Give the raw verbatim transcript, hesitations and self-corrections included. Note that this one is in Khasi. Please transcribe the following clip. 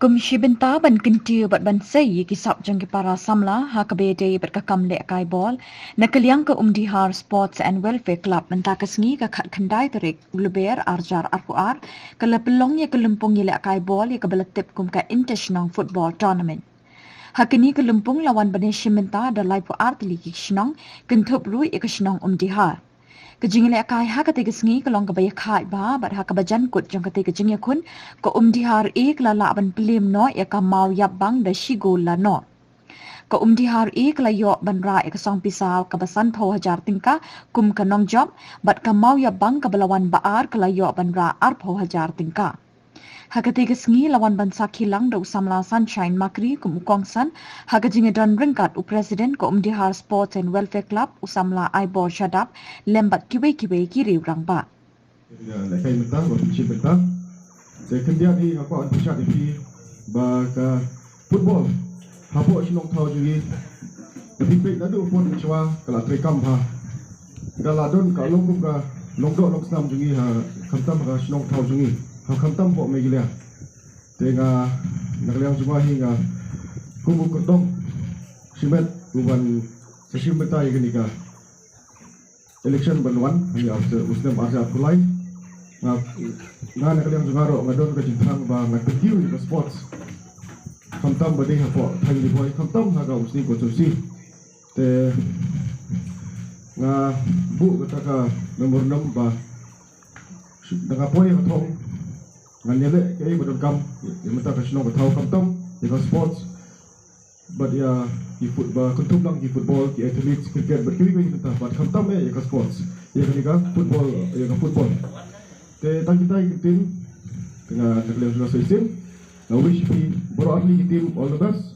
Kum shi bynta ban kyntiew bad ban sei ïa ki sap jong ki para samla ha kaba ïadei bad ka kam lehkai bol, na ka liang ka Umdihar Sports and Welfare Club mynta ka sngi ka khatkhyndai tarik u Lber arhajar arphew ar ka la pynlong ïa ka lympung ïalehkai bol ïa kaba la tip kum ka Inter Shnong Football Tournament. Ha kane ka lympung la wan ban ïashim bynta da laiphew ar tylli ki shnong, kynthup ruh ïa ka shnong Umdihar. Ka jingïalehkai ha katei ka sngi ka long kaba ïakhaid bha bad ha kaba jan kut jong katei ka jingïakhun, ka Umdihar A ka la lah ban pylliam noh ïa ka Mawïapbang da shi gol la noh. Ka Umdihar A ka la ïoh ban rah ïa ka song pisa kaba sanphew hajar tyngka kum ka nongjop, bad ka Mawïapbang kaba la wan ba ar ka la ïoh ban rah arphew hajar tyngka. Ha katei ka sngi la wan ban sakhi lang da u samla Sunshine Makri kum u kongsan ha ka jingïadon ryngkat u President ka Umdihar Sports and Welfare Club, u samla Aibor Shadap, lem bad kiwei kiwei ki riew rangbah. Ïa, lehkai mynta, ba pynshim bynta. Te khyndiat hi nga kwah ban pynshai ïa phi ba ka football hapoh shnong thaw jong ngi, nga phi peit naduh pun mynshuwa ka la treikam bha. Ka la don ka long kum ka long doh long snam jong ngi ha khamtam ha ka shnong thaw jong ngi, ha khamtam hapoh Meghalaya. Te nga, na ka liang jong nga hi nga kum u kordong shimet u ban sa shim bynta ïa kane ka election ban wan ha u snem arhajar arphew lai. Nga, nga na ka liang jong nga ruh nga don ka jingthrang ba ngan kyntiew ïa ka sports, khamtam ba dei hapoh thaiñ Ri Bhoi, khamtam ha ka Umsning constituency. Te nga buh kata ka memorandum ba da nga poi ha ka thong ngan ïaleh kaei ba donkam ïa mynta ka shnong ka thaw, khamtam ïa ka sports, bad ïa ki football, kynthup lang ki football, ki athletics, cricket, bad kiwei kiwei ki bynta, bad khamtam eh ïa ka sports, ïa kane ka football, ïa ka football. Te tang kita ki ktien, te nga, na ka liang jong nga sa shisien nga wish phi baroh arngut ki team all the best.